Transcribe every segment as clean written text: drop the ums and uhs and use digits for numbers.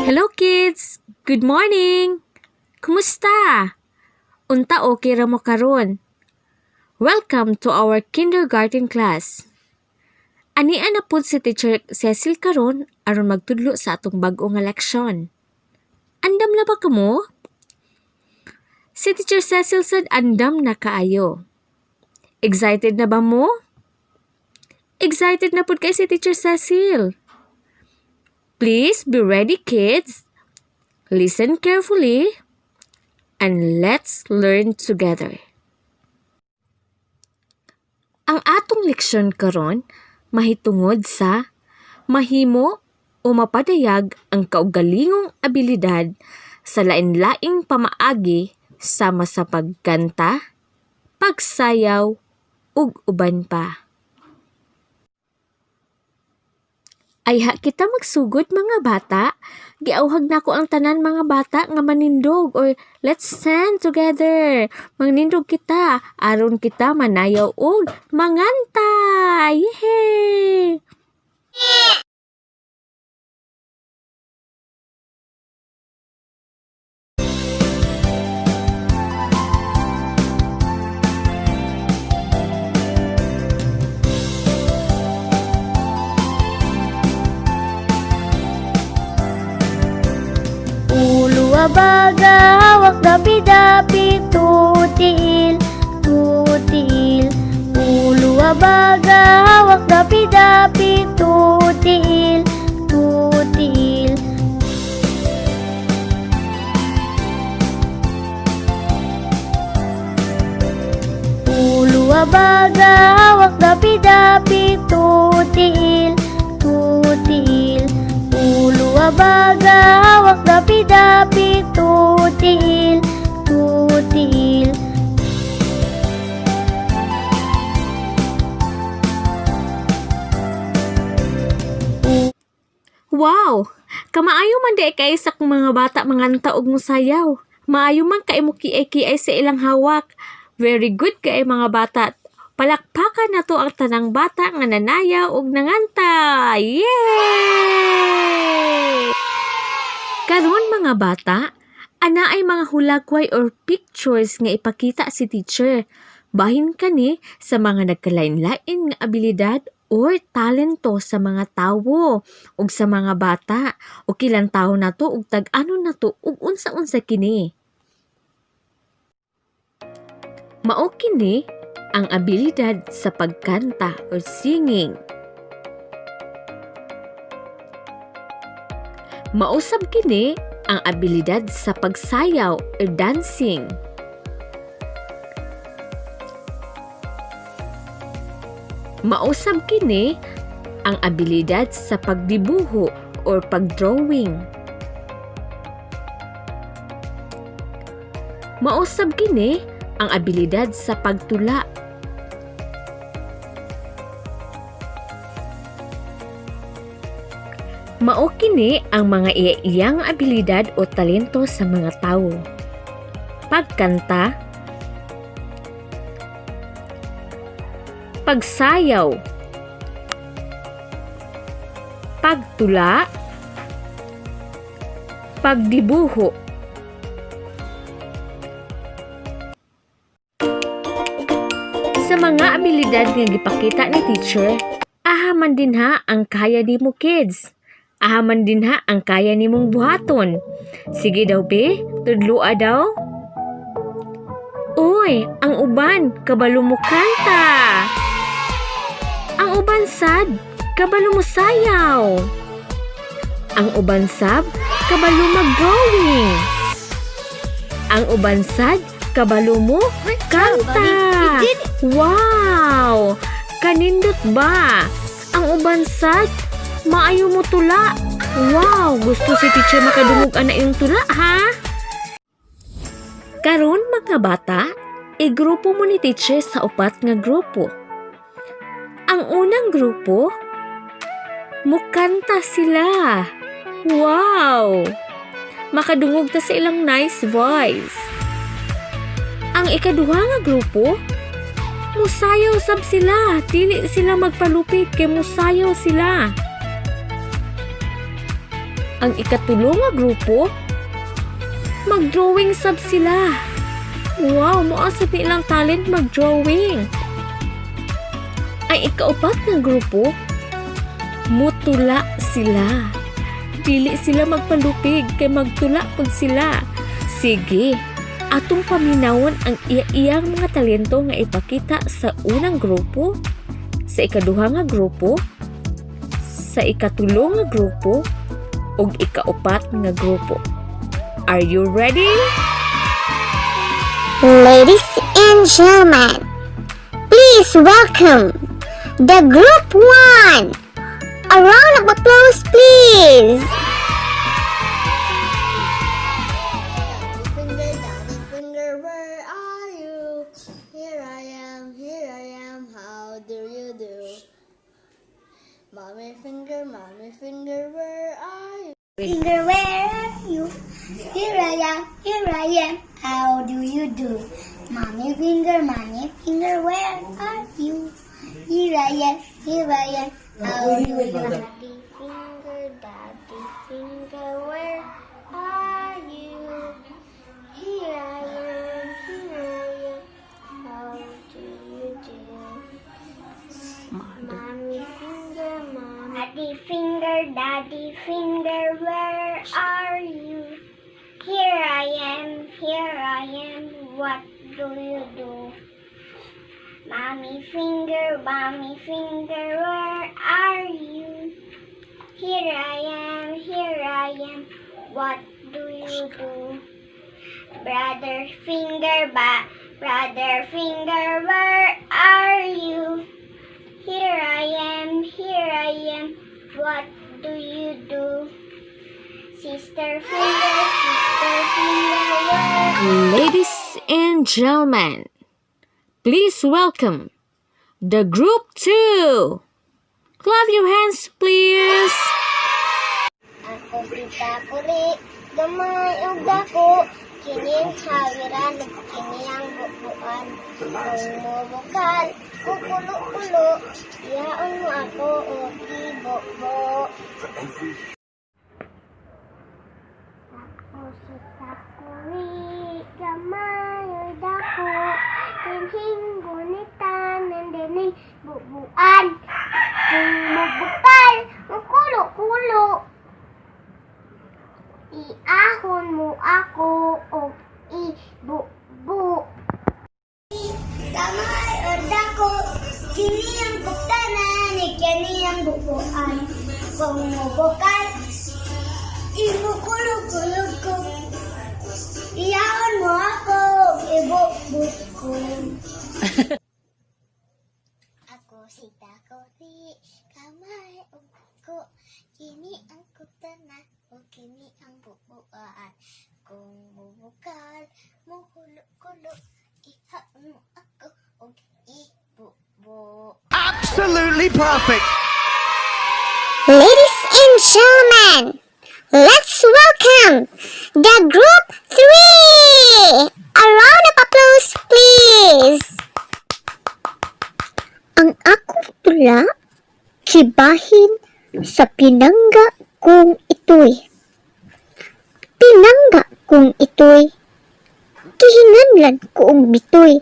Hello, kids! Good morning! Kumusta? Unta okay ra mo karon? Welcome to our kindergarten class. Ania na pud si Teacher Cecil karon aron magtudlo sa atong bag-o nga leksyon. Andam na ba kamo? Si Teacher Cecil sad andam na kaayo. Excited na ba mo? Excited na pud kay si Teacher Cecil. Please be ready, kids. Listen carefully and let's learn together. Ang atong leksyon karon mahitungod sa mahimo o mapadayag ang kaugalingong abilidad sa lain-laing pamaagi sama sa pagkanta, pagsayaw, ug uban pa. Ayha kita magsugod, mga bata. Giawhag nako ang tanan mga bata nga manindog or let's stand together. Manindog kita aron kita manayaw og manganta. Yehey! Ulo abaga, hawak dapi-dapi, tutiil, tutiil. Ulo abaga, hawak dapi-dapi, tutiil, tutiil. Ulo abaga, hawak dapi-dapi, tutiil, tutiil. Ulo abaga, hawak dapi-dapi, tutiil, tutiil. Wow! Kamaayo man di kay sa akong mga bata manganta og mosayaw. Maayo man kay mo kiay-kiay sa ilang hawak. Very good kay mga bata. Palakpakan nato ang tanang bata nga nanayaw og nanganta. Yay! Karon, mga bata, ana ay mga hulagway or pictures nga ipakita si teacher. Bahin kani sa mga nagkalain-lain nga abilidad or talento sa mga tawo ug sa mga bata o kilang tawo nato ug tag-anon nato ug unsa-unsa kini. Mao kini ang abilidad sa pagkanta or singing. Mausab kini ang abilidad sa pagsayaw or dancing. Mausab kini ang abilidad sa pagdibuho or pagdrawing. Mausab kini ang abilidad sa pagtula. Mao kini ang mga iyang abilidad o talento sa mga tawo. Pagkanta, pagsayaw, pagtula, pagdibuho. Sa mga abilidad nga gipakita ni teacher, aha man dinha ang kaya nimo, kids. Aha man dinha ang kaya nimong buhaton. Sige daw be, tudloa daw. Uy, ang uban, kabalo mo kanta. Ang uban sad, kabalo mo sayaw. Ang uban sab, kabalo mag-drawing. Ang uban sad, kabalo mo kanta. Wow! Kanindot ba? Ang uban sad, maayo mo tula. Wow! Gusto si teacher makadungog ana yung tula, ha? Karon, mga bata, igrupo mo ni teacher sa upat nga grupo. Ang unang grupo, mukanta sila. Wow! Makadungog ta sa ilang nice voice. Ang ikaduha nga grupo, musayaw sab sila. Dili sila magpalupit kay musayaw sila. Ang ikatulo nga grupo, mag-drawing sab sila. Wow, mao sad ilang talent mag-drawing. Ang ikaupat nga grupo, mutula sila. Dili sila magpalupig kay magtula pud sila. Sige, atong paminawon ang iya-iyang mga talento nga ipakita sa unang grupo, sa ikaduha nga grupo, sa ikatulo nga grupo, ug ikaupat nga grupo. Are you ready? Ladies and gentlemen, please welcome the Group 1. A round of applause, please. Daddy finger, daddy finger, where are you? Here I am, how do you do? Mommy finger, where are you? Finger, where are you? Here I am, here I am. How do you do? Mommy finger, where are you? Here I am, here I am. How do you do? Daddy finger, where are you? Here I am, here I am, how do you do? Mommy finger, mommy. Daddy finger, where are you? Here I am, here I am. What do you do? Mommy finger, where are you? Here I am, here I am. What do you do? Brother finger, ba brother finger, where are you? Here I am, here I am. What do you do? Sister finger, where Ladies and gentlemen, please welcome the Group 2. Clap your hands, please. Ako si Takuri, gamay og dako, kining hawiran ug kini ang bubuan. Kung mobukal, kukulo-kulo, ihaon mo ako og ibubo. Ako si Takuri, gamay og dako, dinhing gunitan, dinhing bubuan. Kung mobukal, mukulo-kulo. Iahon mo ako og ibubo. Gamay og dako, kini ang kuptanan, kini ang bubuan. Kung mobukal, imukulo-kulo ko. Ihaon mo ako, ibubo ko. Ako si Takuri, gamay og dako, kini ang kuptana ug kini ang bubuan. Kung mobukal, mukulo-kulo, ihaon mo ako og ibubo. Absolutely perfect. Ladies and gentlemen, let's welcome the Group 3. A round of applause, please. Ang akong tula, kibahin sa pinangga kong itoy. Pinangga kong itoy, gihinganlan ko og bitoy.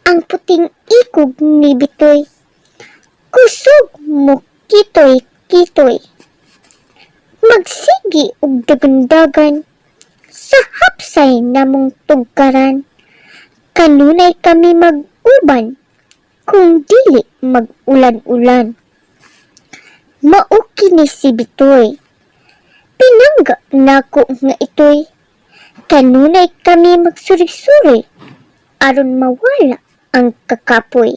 Ang puting ikog ni bitoy, kusog mo kitoy-kitoy. Magsigi og dagandagan sa hapsay namong tugkaran. Kanunay kami mag-uban kung dili mag-ulan-ulan. Mao kini si Bitoy. Pinangga nako nga itoy. Kanunay kami magsuri-suri aron mawala ang kakapoy.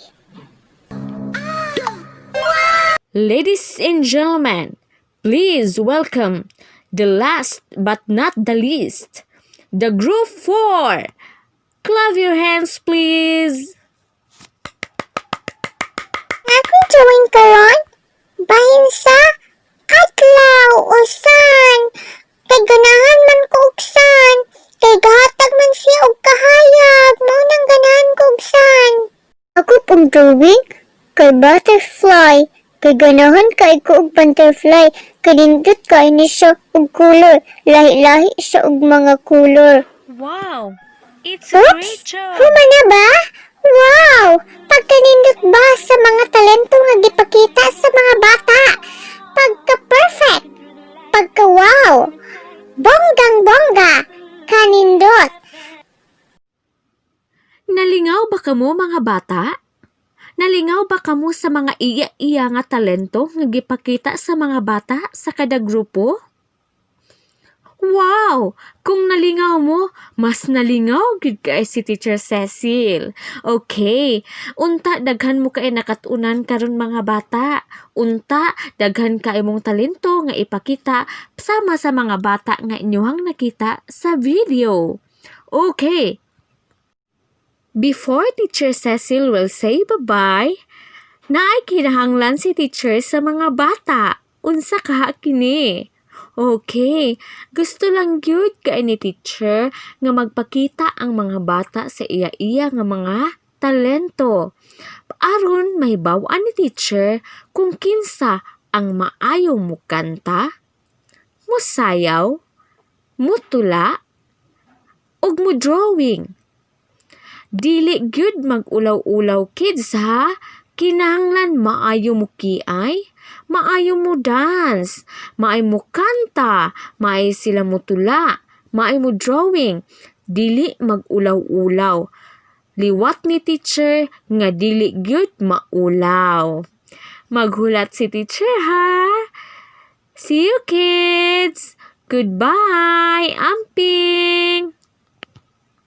Ladies and gentlemen, please welcome the last but not the least, the Group 4. Clap your hands, please. Akong drawing karon bahin sa adlaw o sun. Kay ganahan man ko og sun. Kay gahatag man siya og kahayag. Mao nang ganahan ko og sun. Ako pong drawing kay butterfly. Kay Kay ganahan kay ko og butterfly. Kanindot kay ni siya og color. Lahi-lahi siya og mga color. Wow! It's a Oops! great job! Human na ba? Wow! Pagkanindot ba sa mga talento nga gipakita sa mga bata? Pagka-perfect! Pagka-wow! Bonggang-bongga! Kanindot! Nalingaw ba kamo, mga bata? Nalingaw ba kamo sa mga iya-iya nga talento nga gipakita sa mga bata sa kada grupo? Wow! Kung nalingaw mo, mas nalingaw gid kay si Teacher Cecil. Okay, unta daghan mo kay nakatunan karon, mga bata. Unta daghan kay mong talento nga ipakita sama sa mga bata nga inyuhang nakita sa video. Okay. Before Teacher Cecil will say bye-bye, naay kinahanglan si teacher sa mga bata. Unsa kaha kini? Okay, gusto lang gyud kay ni teacher nga magpakita ang mga bata sa iya-iya nga mga talento. Aron mahibaw-an ni teacher kung kinsa ang maayo mo kanta, musayaw, mutula, ug mo drawing. Dili gyud mag-ulaw-ulaw, kids, ha. Kinahanglan maayo mo kiay, maayo mo dance, maayo mo kanta, maayo sila mo tula, maayo mo drawing. Dili mag-ulaw-ulaw. Liwat ni teacher nga dili gyud maulaw. Maghulat si teacher, ha. See you, kids. Goodbye. Amping.